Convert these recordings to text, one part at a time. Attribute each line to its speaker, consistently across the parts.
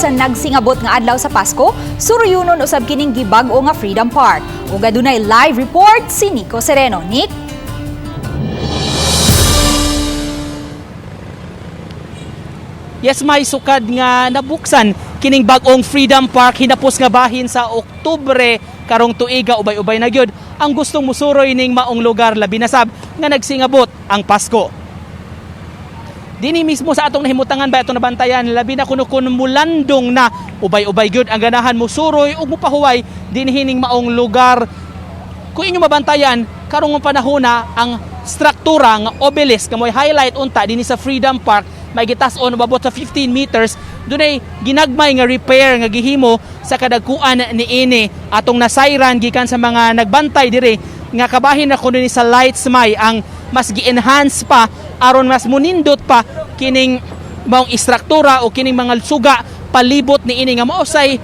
Speaker 1: sa nagsingabot nga adlaw sa Pasko, suruyunon usab kining gibag-o nga Freedom Park. Ug adunay live report si Nico Sereno. Nick?
Speaker 2: Yes, may sukad nga nabuksan kining bag-ong Freedom Park hinapos nga bahin sa Oktubre karong tuiga. Ubay-ubay na gyud ang gustong musuroy ning maong lugar, labi na sab nga nagsingabot ang Pasko. Dini mismo sa atong nahimutangan ba, atong nabantayan, labi na kuno kun mulandong na, ubay-ubay gyud ang ganahan musuroy ug mupahuway dinhi ning maong lugar. Kung inyo mabantayan karong panahon na, ang struktura nga obelisk nga mo'y highlight unta dinhi sa Freedom Park, may gitas-on umabot sa 15 meters. Dunay ginagmay nga repair nga gihimo sa kadagkuan niini. Atong nasayran gikan sa mga nagbantay diri nga kabahin na kuno ni sa lights, may ang mas gi-enhance pa aron mas munindot pa kining maong istruktura o kining mga suga palibot niini nga mausay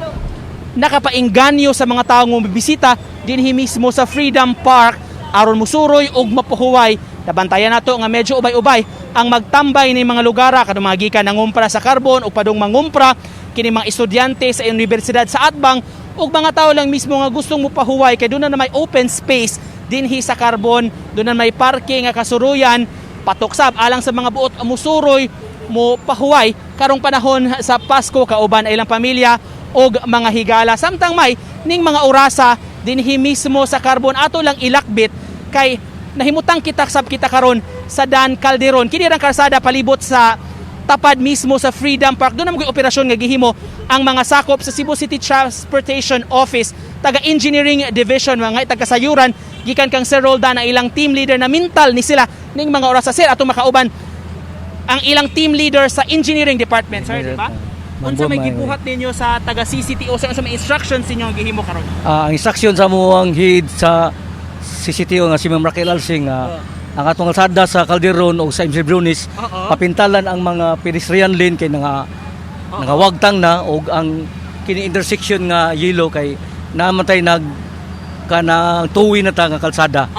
Speaker 2: nakapainganyo sa mga tawo nga bisita dinhi mismo sa Freedom Park aron musuroy ug mapuhuway. Nabantayan nato nga medyo ubay-ubay ang magtambay ni mga lugar kadtong mga gikan nangumpra sa Carbon o padung mangumpra, kini mga estudyante sa universidad sa Atbang ug mga tao lang mismo nga gustong mupahuway kay doon na may open space dinhi sa Carbon, doon na may parke nga kasuruyan patuksab alang sa mga buot musuroy, mo pahuway karong panahon sa Pasko kauban ang ilang pamilya og mga higala. Samtang may ning mga orasa dinhi mismo sa Carbon, ato lang ilakbit kay nahimutang kita sab kita karon sa Dan Calderon. Kini rang kalsada palibot sa tapad mismo sa Freedom Park. Doon na operasyon nga gihimo ang mga sakop sa Cebu City Transportation Office, taga Engineering Division, mga taga-sayuran gikan kang Sir Roldan ang ilang team leader na mental ni sila ning mga orasa. Sir, ato makauban ang ilang team leader sa Engineering Department, sir, di ba? Unsa may gibuhat ninyo sa taga CCTO, sir? Unsa may instructions ninyo ang gihimo karon?
Speaker 3: Ang instruction sa among head sa CCTO nga si Ma'am Raquel Alsing, ang atong kalsada sa Calderon o sa MC Brunis, papintalan ang mga pedestrian lane kay nangawagtang na, og ang kini intersection nga yellow kay naman tay nag kanang tuwi na ta nga kalsada.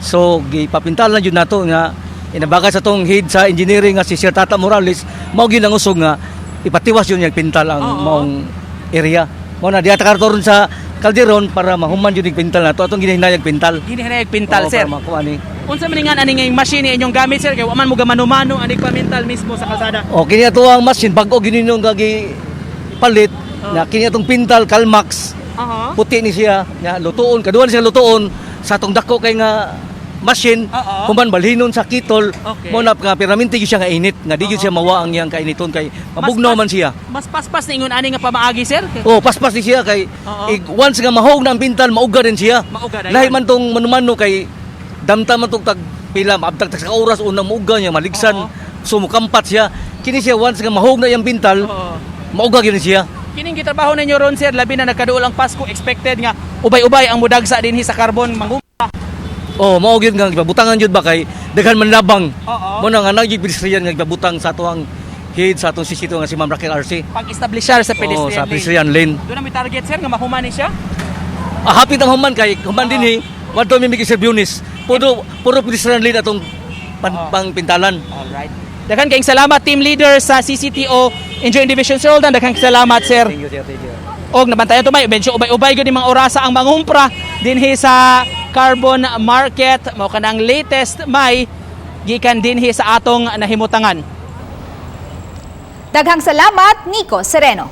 Speaker 3: So gipapintalan jud nato nga inabagay sa tong head sa engineering nga si Sir Tata Morales, mao gyud ang usog nga ipatiwas yun yung pintal ang maong area. Mao na diha ta karon sa Calderon para mahuman jud yung pintal nato, atong ginahinayag pintal.
Speaker 2: Ginihinayag pintal,
Speaker 3: Oo,
Speaker 2: sir.
Speaker 3: para makuha ni.
Speaker 2: Unsa man nga ani nga machine inyong gamit, sir, kay wa man mo gamano-mano ani pamintal mismo sa kalsada?
Speaker 3: O kini ato ang machine, bag-o gini nung gagi palit na kini atong pintal Calmax. Puti ni siya nga lutuon, kaduhan siya lutuon sa atong dako kay nga machine, human balhinon sa kitol. Mo na nga permanente gyud siya nga init nga di gyud siya mawa ang iyang kainiton kay mabugnaw man siya.
Speaker 2: Mas paspas na ingon ani nga pamaagi, sir.
Speaker 3: Oh, paspas ni siya kay once nga mahog na ang pintal, mauga din siya.
Speaker 2: Mauga dayon.
Speaker 3: Lahi man tong manumano kay damta man tong tag pila, maabtag tag sa oras unang mauga niya maligsan. So mukampat siya. Kini siya, once nga mahog na iyang pintal, mauga gyud ni siya.
Speaker 2: Kining gitrabaho ninyo ron, sir, labi na nagkaduol ang Pasko, expected nga ubay-ubay ang mudagsa dinhi sa Carbon mangum.
Speaker 3: Oh, mao gyud nga gipabutangan gyud ba kay daghan man labang. Mo na nga nagyud pedestrian nga gipabutang sa atoang head sa atong CCTO nga si Ma'am Raquel RC.
Speaker 2: Pag-establishar sa
Speaker 3: Oh,
Speaker 2: pedestrian
Speaker 3: sa
Speaker 2: lane.
Speaker 3: pedestrian lane.
Speaker 2: Doon na may target, sir, nga mahuman ni siya.
Speaker 3: Hapit ang human kay human dinhi, wadto mi Sir Bunis. Puro puro pedestrian lane atong pangpintalan.
Speaker 2: Alright. Daghan kayong salamat, team leader sa CCTO Engineering Division, Sir Roldan. Daghan kayong salamat, sir.
Speaker 3: Thank you, sir. Thank you.
Speaker 2: Og nabantayan to, may medyo ubay-ubay gyud yung mga orasa ang mangumpra dinhi sa Carbon Market. Mao kanang latest may gikan dinhi sa atong nahimutangan.
Speaker 1: Daghang salamat, Nico Sereno.